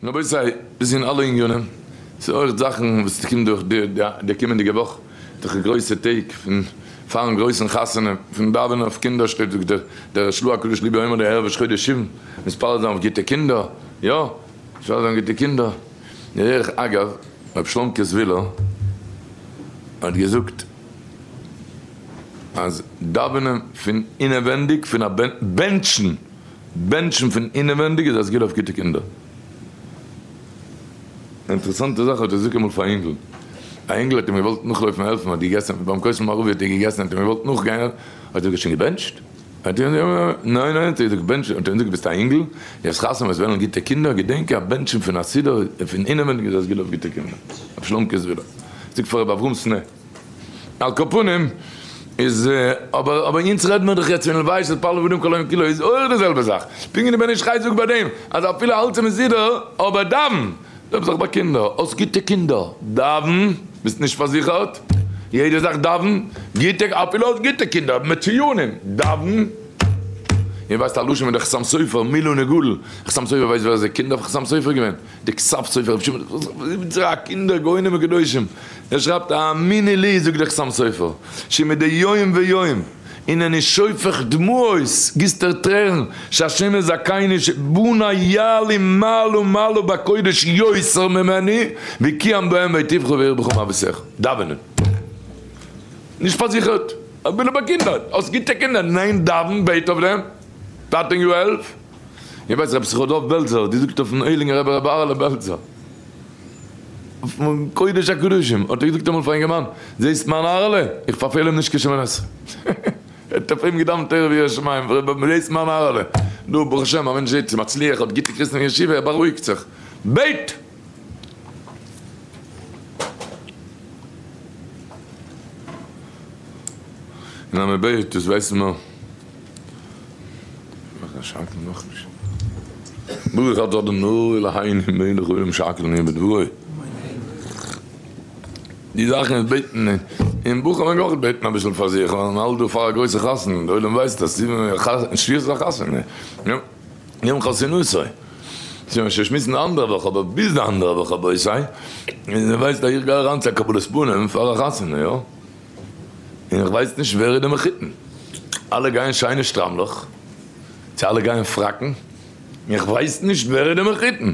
רבותי, דאס איז אין אלע עניינים, ס'איז אויך זאכן וואס קומט דורך די קומענדיגע וואך, דורך גרויסע טעג פון פארן גרויסן חתונה, פון דאווענען אויף קינדער שטייט זאגט דער של"ה הקדוש ליבי אומר די ערב ראש חודש סיוון, מתפלל זיין אויף גוטע קינדער, יא, מתפלל זיין אויף גוטע קינדער, דרך אגב, ר' שלומקע זווילער האט געזאגט אז דאווענען פון אינעווענדיג פון א בענטשן בענטשן פון אינעווענדיג איז א סגולה אויף גוטע קינדער. אינטערעסאנטע זאך האט ער געזאגט אמאל פאר א אינגל, א אינגל האט אים געוואלט נאכלויפן העלפן, האט געגעסן ביים כותל מערבי האט ער געגעסן האט אים געוואלט נאכגיין, האט ער שוין געבענטשט? האט ער געזאגט ניין ניין האט ער געזאגט בענטש, האט ער געזאגט ביסט א אינגל, דו האסט חתונה וועסט וועלן גוטע קינדער, געדענק אז בענטשן פון א סידור פון אינעווענדיג איז א סגולה אויף גוטע קינדער, רבי שלומקע זוויהלער זאגט פאר רבי אברהם סנה. על כל פנים איז אבער אבער אונז רעד מיר דאך יעצט פון הלוואי שתתפלל בנים כל היום כולו איז אויך די זעלבע זאך, פונקט ווי די בן איש חי זאגט ביי דעם אז אפילו האלט זיך מסודר אבער דאווען, זעלבע זאך ביי קינדער, האסט גוטע קינדער דאווען, ביסט נישט פארזיכערט, יעדע זאך דאווען, גוטע אפילו האסט גוטע קינדער מצוינים דאווען, איר ווייסט א לשון פון די חתם סופר מילא נגדל, חתם סופר ווייסט ווער איז די קינדער פון חתם סופר געווען? די כתב סופר רבי שמעון זיבעציג קינדער גאונים וקדושים, ער שרייבט האמיני לי זאגט דער חתם סופר שמדי יום ויום הנני שופך דמעות גיסט ער טרערן שהשם יזכני שבני יעלו מעלה מעלה בקודש יותר ממני וקיים בהם ויטיבך וירבך מאבותיך, דאווענען נישט פארזיכערט אפילו ביי קינדער, האסט גוטע קינדער ניין דאווען בעט אויף דעם טאטעניו העלף. איך ווייס רבי ישכר דוב בעלזער האט געזאגט אויפן הייליגן רבי רבי אהרעלע בעלזער אויפן קודש הקדשים האט ער געזאגט אמאל פאר א אינגערמאן זעסט מיין אהרעלע איך פארפעל אים נישט קיין שמונה עשרה ער האט אויף אים געדאווענט תורה ויראת שמים רבי זעסט מיין אהרעלע דא ברוך השם א מענטש זעט ס'איז מצליח האט גוטע קריסטן אין ישיבה ער בארואיגט זיך בעט און אז מען בעט דאס ווייסן מיר. ברוך אתה אדוני אלהינו מלך העולם שהכל נהיה בדברו. די זאכן איז בעטן און בחורים מעג אויך בעטן אביסל פאר זיך ווייל מען האלט דא פאר א גרויסע חתונה די עולם ווייסט אז שבועות איז א חתונה יום חתונתו ס'איז שוין שמועסן די אנדערע וואך אבער ביז די אנדערע וואך רבותי און ווייסט אז איך גיי אריין צו א קבלת פנים פאר א חתונה יא. און איך ווייס נישט ווער איז די מחותן, אלע גייען שיינע שטריימלעך, צו אלע גייען פראקן, און איך ווייס נישט ווער איז די מחותן.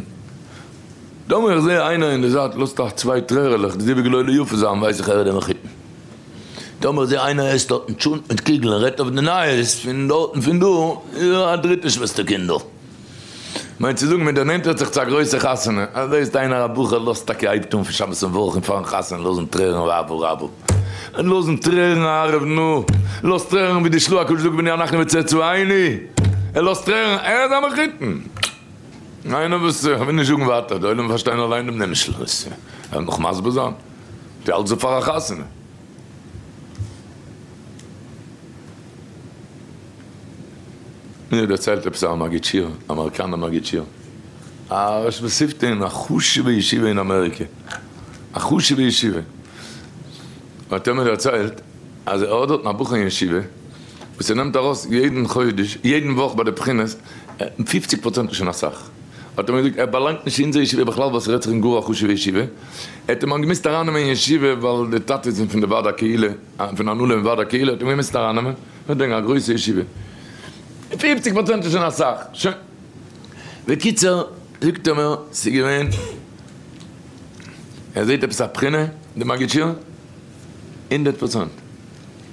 טאמער איך זעה איינער אין די זייט לאזט א צוויי טרערעלעך די זיווג לא ליפה זיין ווייס איך ער איז די מחותן. טאמער איך זעה איינער עסט דארטן טשולנט מיט קוגל און רעדט אויף די נייעס פון דארטן פון דא איז ער א דריטע שוועסטער קינדל. מיין צו זאגן מען דערנענטערט זיך צו א גרויסע חתונה, אזוי איז איינער א בחור לאזט טאקע הייבט אן פון שבת און וואך און פארן חתונה לאזן טרערן רבו רבו און לאזן טרערן ערב נו לאזט טרערן ווי די של"ה הקדוש זאגט בני אנחנו וצאצאינו ער לאזט טרערן ער איז א מחותן איינער וואס איך וויל נישט זאגן ווייטער די עולם פארשטיין אליין דעם נמשל וואס ער נאך מסביר זיין די אלזא פאר א חתונה. מיר האט דערציילט עפעס א מגיד שיעור, אמעריקאנער מגיד שיעור, א ראש מתיבתא אין א חשובע ישיבה אין אמעריקע, א חשובע ישיבה, האט ער מיר דערציילט אז ער האט דארטן א בחור אין ישיבה וואס ער נעמט ארויס יעדן חודש, יעדן וואך ביי די בחינות, פופציג פראצענט איז שוין אסאך, האט ער מיר געזאגט, ער באלאנגט נישט אין אונזער ישיבה בכלל ווייל ס'רעדט זיך אין גאר א חשובע ישיבה, ער האט אים געמוזט ארייננעמען אין ישיבה ווייל די טאטע איז פון די ועד הקהילה, פון הנהלה און ועד הקהילה האט אים געמוזט ארייננעמען. וועגן א גרויסע ישיבה. פופציג פראצענט איז שוין אסאך. שוין. בקיצור, זאגט ער מיר, ס'איז געווען, ער זעט עפעס א בחינה, די מגיד שיעור, 100%.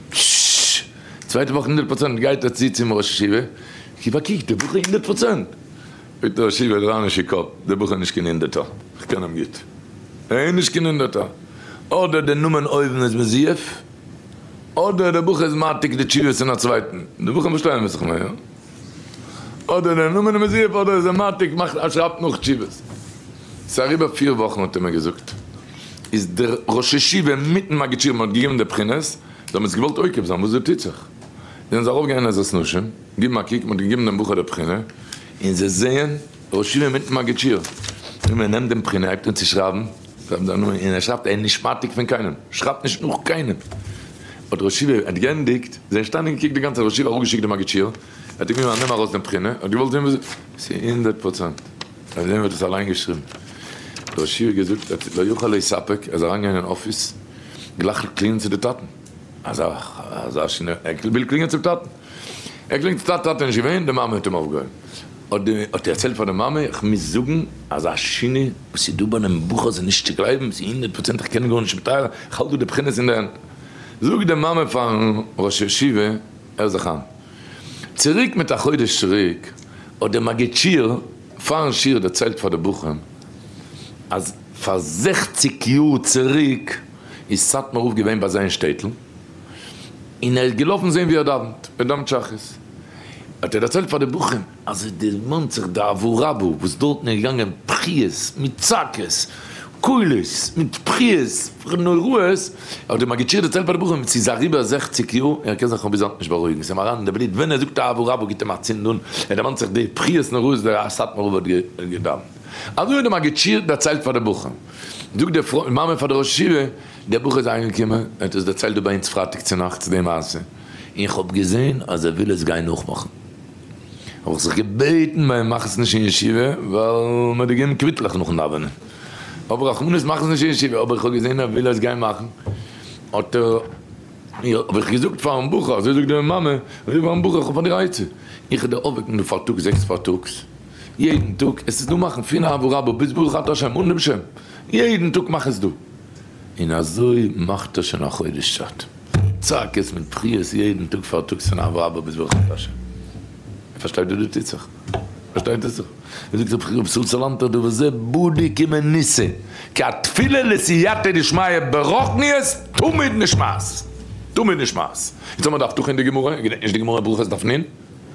פששש. צווייטע וואך 100%, גייט ער צו צום ראש ישיבה, גיב א קוק, די בחור 100%. זאגט דער ראש ישיבה, דריי נישט די קאפ, דער בחור איז נישט קיין הונדערטער, איך קען אים גוט. ער איז נישט קיין הונדערטער. אדער די נאמען אויבן איז מזויף. אדער דער בחור איז מעתיק די תשובות פון א צווייטן, די בחורים פארשטייען וואס איך מיין, יא? אדער דער נאמען איז מזויף אדער איז ער מעתיק מאכט א שרייבט נאך תשובות. ס'איז אריבער פיר וואכן האט ער מיר געזאגט איז דער ראש ישיבה מיטן מגיד שיעור מען האט געגעבן די בחינות, זיי האבן עס געוואלט עוקב זיין וואס דא טוט זיך, זענען זיי ארויף געגאנגען עזרת נשים גיבן א קוק, מען האט געגעבן דעם בחור די בחינה, און זיי זעען ראש ישיבה מיטן מגיד שיעור, און מען נעמט דעם בחינה הייבט אן צו שרייבן, שרייבט זיין נאמען און ער שרייבט ער איז נישט מעתיק פון קיינעם, שרייבט נישט נאך קיינעם. האט ראש ישיבה האט גענדיגט, זיי שטאנען און געקוקט די גאנצע ראש ישיבה אראפגעשיקט די מגיד שיעור, ער האט אים געגעבן א נעם ארויס דעם בחינה, ער האט געוואלט זען וואס, ס'איז 100%. אויף דעם ווערט עס אליין געשריבן. דער ראש ישיבה געזאגט אז לא יוכל להספק, ער איז אריינגעגאנגען אין אפיס גלייך קלינגען צו די טאטן. אזא אזא שנעל, ער וויל קלינגען צום טאטן. ער קלינגט צום טאטן, טאטע איז נישט געווען, די מאמע האט אים אויפגעהויבן. האט די האט ער דערציילט פאר די מאמע, איך מוז זאגן אזא שינוי וואס איז דא ביי דעם בחור ס'איז נישט צו גלייבן, ס'איז 100% איך קען גארנישט מיט איך האלט דא די בחינות אין די הענט. זאגט די מאמע פארן ראש ישיבה, הער זיך איין, צוריק מיט א חודש צוריק האט דער מגיד שיעור פארן שיעור דערציילט פאר די בחורים אז פאר 60 יאר צוריק איז סאטמאר רב געווען ביי זיי אין שטעטל און ער איז געלאפן זען ווי ער דאווענט, ער דאווענט שחרית, האט ער דערציילט פאר די בחורים אז ער דערמאנט זיך די אהבה רבה וואס דארטן איז געגאנגען בכיות מיט צעקות, קולות מיט בכיות נוראות, האט דער מגיד שיעור דערציילט פאר די בחורים ס'איז אריבער 60 יאר ער קען זיך נאך ביז היינט נישט בארואיגן, ס'איז אים אריין אין די בלוט ווען ער זאגט אהבה רבה גיבט אים א צינד אן, ער דערמאנט זיך די בכיות נוראות דער סאטמאר רב האט געדאווענט. אזוי האט דער מגיד שיעור דערציילט פאר די בחורים. זאגט די מאמע פאר די ראש ישיבה, דער בחור איז אהיימגעקומען, ער האט עס דערציילט דא ביי אונז פרייטאג צונאכטס די מעשה, און איך האב געזען אז ער וויל עס גיין נאכמאכן. האב איך זיך געבעטן ביי אים מאך עס נישט אין ישיבה, ווייל מען האט געגעבן קוויטלעך נאכן דאווענען. אבער רחמנות מאך עס נישט אין ישיבה, אבער איך האב געזען ער וויל עס גיין מאכן, האט ער, האב איך געזאגט פארן בחור, אזוי זאגט די מאמע, איך זאג פארן בחור, איך האב פאר דיר א עצה, איך וועל דיר אויפוועקן דא פארטאגס זעקס פארטאגס, יעדן טאג, עס איז דא מאכן פון אהבה רבה ביז ברוך אתה השם אן דעם שם, יעדן טאג מאך עס דא. און אזוי מאכט ער שוין א חודש צייט. צעקות מיט בכיות יעדן טאג פארטאגס פון אהבה רבה ביז ברוך אתה השם. איר פארשטייט וואס דא טוט זיך? פארשטייט איר זיך? ווי זאגט רבי ישראל סאלאנטער דא וזה בדוק ומנוסה כי התפילה לסייעתא דשמיא ברוחניות תמיד נשמעת. תמיד נשמעת. יעצט האבן מיר די הבטחה אין די גמרא, איר געדענקט נישט די גמרא ברכות דף נ'?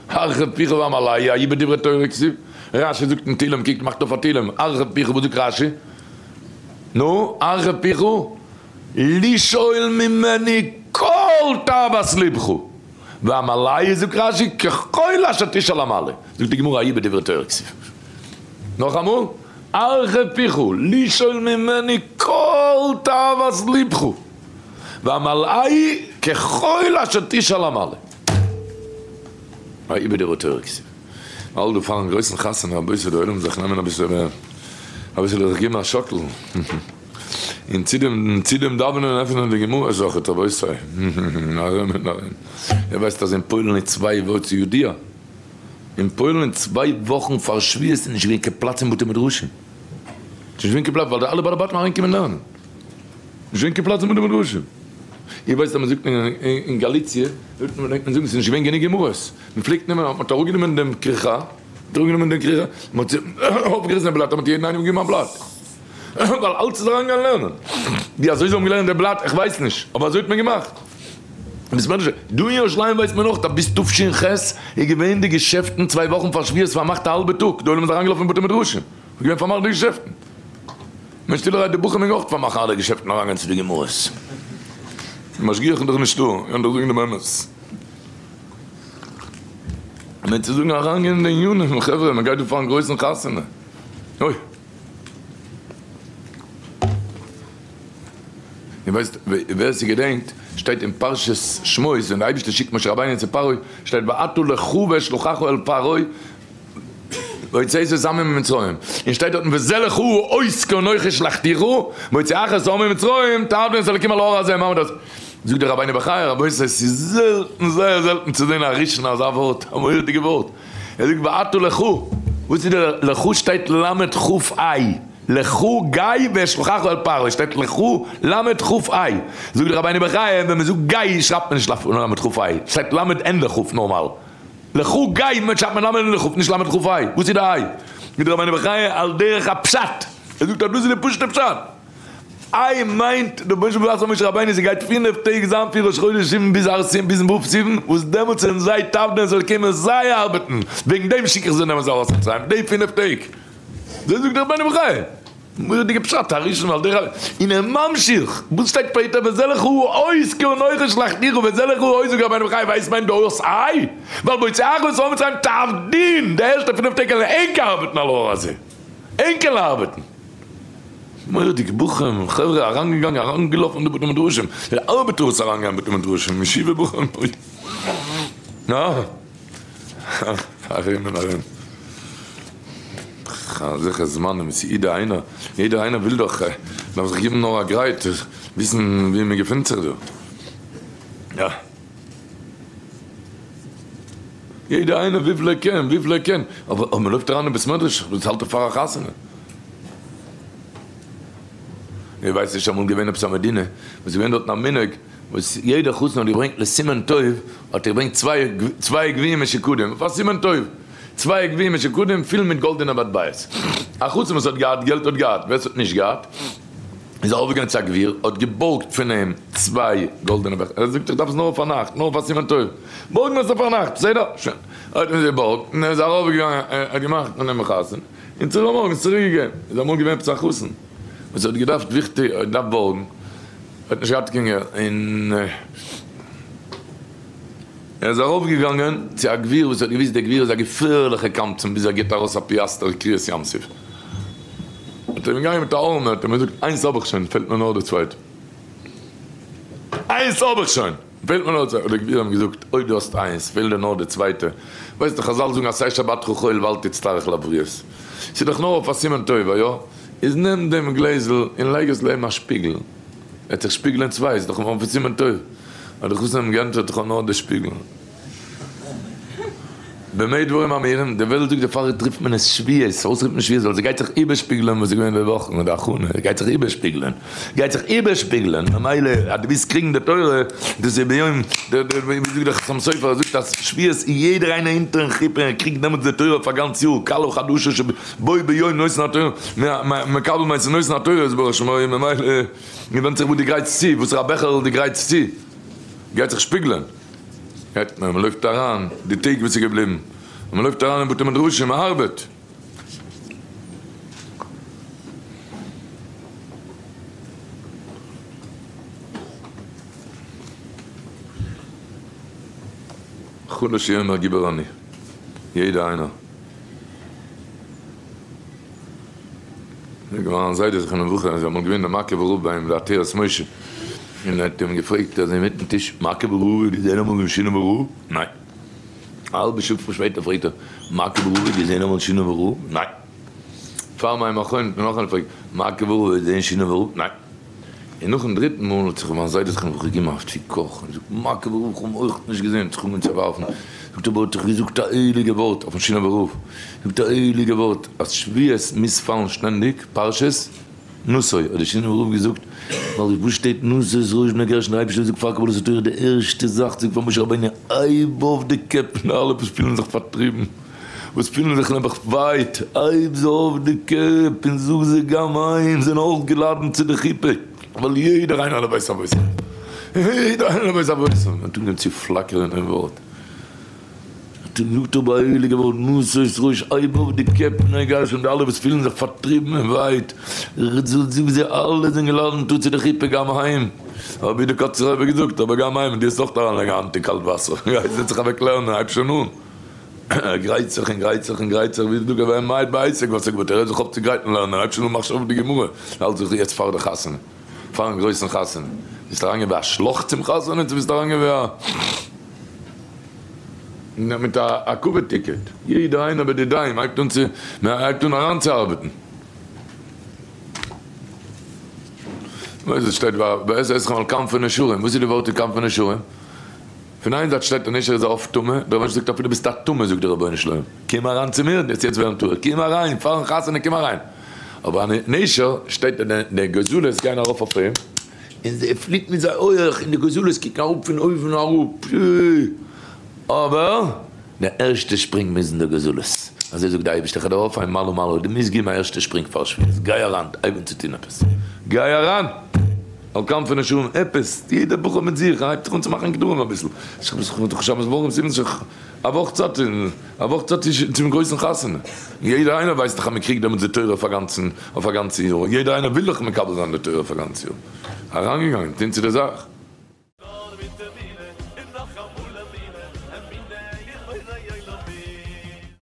הרחב פיך ואמלאהו האי בדברי תורה כתיב, רשי זאגט אין תהילים, קוקט מאכט אויף א תהילים, הרחב פיך וואס זאגט רשי? נו, הרחב פיך לשאול ממני כל תאוות לבך, ואמלאהו זאגט רשי ככל אשר תשאל אמלא, זאגט די גמרא האי בדברי תורה כתיב. נאכאמאל, הרחב פיך לשאול ממני כל תאוות לבך, ואמלאהו ככל אשר תשאל אמלא. איבער די רוטער כתיב. מ'האלט דא פארן גרויסן חתונה רבותי די עולם זיך נעמען אביסעלע אביסעלע זיך געבן א שאקל און צו דעם צו דעם דאווענען און עפענען די גמרא זאכעט רבותי ארום און ארום איר ווייסט אז אין פוילן איז צוויי וואו צו יודיע אין פוילן אין צוויי וואכן פאר שבועות איז נישט געווען קיין פלאץ אין בתי מדרשים נישט געווען קיין פלאץ ווייל די אלע בעלי בתים אריינקומען לערנען. נישט געווען קיין פלאץ אין בתי מדרשים. איר ווייסט אז מען זאגט אין גאליציע, פלעגט מען זאגן ס'איז נישט געווען גענוג גמרות. מען פלעגט נעמען, מען האט אראפגענומען דעם כריכה, מען האט אראפגענומען דעם כריכה, מען האט אויפגעריסן דעם בלאט, האט מען יעדן איינעם געגעבן א בלאט. ווייל אלץ איז אריינגעגאנגען לערנען. ווי אזוי זיי האבן געלערנט דעם בלאט, איך ווייס נישט, אבער אזוי האט מען געמאכט. בית מדרש, דא אין ירושלים ווייסט מען אויך אז ביז תש"ח איז געווען די געשעפטן צוויי וואכן פאר שבועות פארמאכט א האלבע טאג, די עולם איז אריינגעלאפן אין בתי מדרשים, איז געווען פארמאכט די געשעפטן. מען שטילערהייט די בחורים מעגן אויך פארמאכן אלע געשעפטן אריינגיין צו די גמרות. די משגיח איז דאך נישטא, קען דאך זאגן דעם אמת. מען צו זאגן אריינגיין אין די ענינים, חברה מען גייט דא פארן גרויסן חתונה. אוי. איר ווייסט ווער ס'געדענקט שטייט אין פרשת שמות ווען די אייבערשטער שיקט משה רבינו צו פרעה שטייט ועתה לכו ואשלחך אל פרעה והוצאת את העם ממצרים, און שטייט דארטן וזה לך האות כי אנכי שלחתיך, בהוציאך את העם ממצרים תעבדון את האלקים על ההר הזה, מה דאס? זאגט דער רבינו בחיי, רבותי ס'איז זעלטן זייער זעלטן צו זען א ראשון אזא ווארט, א מורא'דיגע ווארט, ער זאגט ועתה לכו, וואס איז דער לכו שטייט למד כף איי, לכו גיי ואשלחך אל פרעה, שטייט לכו למד כף איי, זאגט דער רבינו בחיי ווען מ'זאגט גיי שרייבט מען נישט למד כף איי, שטייט למד ענדע כף נארמאל. לכו גיי מיט שרייבט מען למד און לכו נישט למד כף איי, וואס איז די איי? זאגט דער רבינו בחיי על דרך הפשט, ער זאגט אז דאס איז די פשוט'ע פשט, איי מיינט דער בושם פון משה רבינו ס'גייט פינף טעג זיין פון ראש חודש סיוון ביז הר סיני ביזן ו' סיוון וואס דעמאלטס וועלן זיי תעבדון את האלקים זיי ארבעטן, וועגן דעם שיק איך זיי נעמען זיי ארויס מצרים די פינף טעג, אזוי זאגט דער רבינו בחיי. מורא'דיגע פשט, הראשון ועל דרך און ער ממשיך, וואס שטייט שפעטער וזה לך האות כי אנכי שלחתיך וזה לך האות זאגט רבינו בחיי ווייסט מיינט די אות איי? ווייל בהוציאך את העם ממצרים תעבדון, די ערשטע פינף טעג קענען ענק ארבעטן על ההר הזה, ענק קענען ארבעטן. מורא'דיג, בחורים, חברה אריינגעגאנגען אריינגעלאפן אין די בתי מדרשים, די ארבעטערס אריינגעגאנגען אין בתי מדרשים, ישיבה בחורים, אוי. נא. ארום און ארום. דאך אזעלכע זמנים וואס יעדער איינער, יעדער איינער וויל דאך, דארף זיך געבן נאר א גרייט, וויסן ווי מען געפינט זיך דא. יא. יעדער איינער וויפיל ער קען, וויפיל ער קען, אבער אויב מען לויפט אריין אין בית מדרש, וואס האלט ער פאר א חתונה? איך ווייס נישט אמאל געווען עפעס א מדינה וואס איז געווען דארטן א מנהג וואס יעדער חתן האט געברענגט לסימן טוב האט ער געברענגט צוויי צוויי גביעים משוקדים פאר סימן טוב צוויי גביעים משוקדים פיל מיט גאלדענע מטבעות א חתן וואס האט געהאט געלט האט געהאט ווער ס'האט נישט געהאט איז ארויפגעגאנגען צו א גביר האט געבארגט פון אים צוויי גאלדענע בעכער ער זאגט איך דארף עס נאר פאר נאכט נאר פאר סימן טוב בארג מיר עס פאר נאכט בסדר שוין האט מען עס געבארגט און ער איז ארויפגעגאנגען ער האט געמאכט פון דעם חתונה און צומארגנס צוריק געגעבן. איז אמאל געווען עפעס א חתן וואס האט געדארפט וויכטיג האט געדארפט בארגן, האט נישט געהאט קיין געלט, און ער איז ארויף געגאנגען צו א גביר וואס האט געוויסט דער גביר איז א געפערליכע קמצן ביז ער גיבט ארויס א פיאסטער קריעת ים סוף, האט ער אים געגאנגען מיט א ארמע האט ער אים געזאגט איינס האב איך שוין פעלט מיר נאר די צווייטע, איינס האב איך שוין. פעלט מיר נאר די צווייטע, האט דער גביר אים געזאגט, אויב דו האסט איינס, פעלט דיר נאר די צווייטע, ווייסט דאך חזל זאגן עשה שבתך חול ואל תצטרך לבריות, ס'איז דאך נאר אויף א סימן טובה, יא? איז נעם דעם גלעזל און לייג עס לעבן א שפיגל, וועט זיך שפיגלען צוויי, ס'איז דאך אויף א סימן טוב, האט דער חתן אים געענטפערט, איך האב נאר די שפיגל. במה דברים אמורים, די וועלט זאגט דערפאר רופט מען עס שביעות, פארוואס רופט מען שביעות? ווייל ס'גייט זיך איבערשפיגלען וואס איז געווען די וואך און די הכנה, ס'גייט זיך איבערשפיגלען, גייט זיך איבערשפיגלען, ממילא אז דו ווילסט קריגן די תורה, דאס איז ביום, ווי זאגט דער חתם סופר, ער זאגט אז שביעות איז יעדער איינער אונטערן חופה און קריגט דעמאלטס די תורה אויף א גאנץ יאר, כלה חדשה שבו ביום נותן התורה, מקבל מעשה נותן התורה יתברך שמו, ממילא ווענדט זיך וואס דו גרייטסט צו, וואסערע בעכערל דו גרייטסט צו, גייט זיך שפיגלען. גייט מען, מ'לויפט אריין, די טעג וואס איז געבליבן, און מ'לויפט אריין אין בתי מדרשים, מ'ארבעט. חלש יאמר גיבור אני, יעדער איינער. מיין זיידע זכרונו לברכה איז אמאל געווען דער מאקעווער רב ביים די עטרת משה, און ער האט אים געפרעגט אזוי אינמיטן טיש, מאקעווער רב האט געזען אמאל דעם שינאווער רב? ניין. א האלבע שעה שפעטער פרעגט ער, מאקעווער רב האט געזען אמאל שינאווער רב? ניין. פאר מיין מכון האט מיר נאך איינער געפרעגט, מאקעווער רב האט געזען שינאווער רב? ניין. און נאכן דריטן מאל האט זיך מיין זיידע זכרונו לברכה געגעבן א צוקאך און געזאגט, מאקעווער רב, כ'האב אים אויך נישט געזען, האט זיך אנגעהויבן צו ווארפן, זאגט ער, אבער האט דאך געזאגט א הייליגע ווארט אויפן שינאווער רב, זאגט א הייליגע ווארט אז שביעות מוז פאלן שטענדיג פרשת נשא, האט דער שינאווער רב געזאגט, ווייל וואס שטייט נשא את ראש בני גרשון, דער אייבערשטער האט געזאגט פאר קבלת התורה די ערשטע זאך זאגט פאר משה רבינו הייב אויף די קעפ פון אלע וואס פילן זיך פארטריבן, וואס פילן זיך נעבעך ווייט, הייב זיי אויף די קעפ און זאג זיי גם הם זענען אויך געלאדנט צו די חופה, ווייל יעדער איינער לבית אבותם, יעדער איינער לבית אבותם, מען האט אנגעהויבן צו פלאקערן אין ווארט, האט אים געזאגט אבער א הייליגע ווארט, נשא את ראש, הייב אויף די קעפ בני גרשון, די אלע וואס פילן זיך פארטריבן און ווייט, זאג זיי אלע זענען געלאדנט צו די חופה גם הם, אבער ווי די קאצקער רבי האט געזאגט, אבער גם הם, דו וועסט אויך אריינלייגן א האנט אין קאלט וואסער, גיי זעץ זיך אוועק לערנען, הייב שוין אן. ער גרייט זיך און גרייט זיך און גרייט זיך, ווי זאגט ער ווען מייט בעסק וואס ער געוואלט, ער הערט זיך אויף צו גרייטן לערנען, הייבט שוין אן מחשבה די גמרא, האלט זיך יעצט פאר די חתונה, פארן גרויסן חתונה, ביסט אריינגעווען ווי א שלאך צום חתונה, צו ביסט אריינגעווען ווי א מיט א כבוד ticket, יעדער איינער ביי די דיים הייבט אן צו, מען הייבט אן אריינצוארבעטן. וואס עס שטייט ביי ואשא אתכם על כנפי נשרים, וואס איז די ווארט כנפי נשרים? פון איין זייט שטייט א נשר איז א עוף טמא, דער מענטש זאגט אפילו ביסט א טמא זאגט דער רבונו של עולם קום אריין צו מיר, דו יעצט ווערן טהור, קום אריין פארן חתונה קום אריין, אבער א נשר שטייט די גוזלות גייען ארויף אויף אים און זיי פליט מיט זיי הויעך און די גוזלות קוקן אראפ פון אויבן אראפ, אבער די ערשטע שפרינג מוזן די גוזלות, אזוי זאגט די אייבערשטער כ'דארף אויפהייבן מעלה מעלה, דו מוזט געבן א ערשטע שפרינג פאר שביעות, גיי אריין, הייב אן צו טון עפעס, גיי אריין! על כנפי נשרים עפעס, יעדער בחור מיט זיך, ער הייבט זיך אן צו מאכן גדרים אביסל, א וואך צייט, א וואך צייט צום גרויסן חתונה, יעדער איינער ווייסט דאך אז מען קריגט דעמאלטס די תורה אויף א גאנצן, אויף א גאנצע יאר, יעדער איינער וויל דאך מקבל זיין די תורה אויף א גאנץ יאר, אריינגעגאנגען, טון צו די זאך.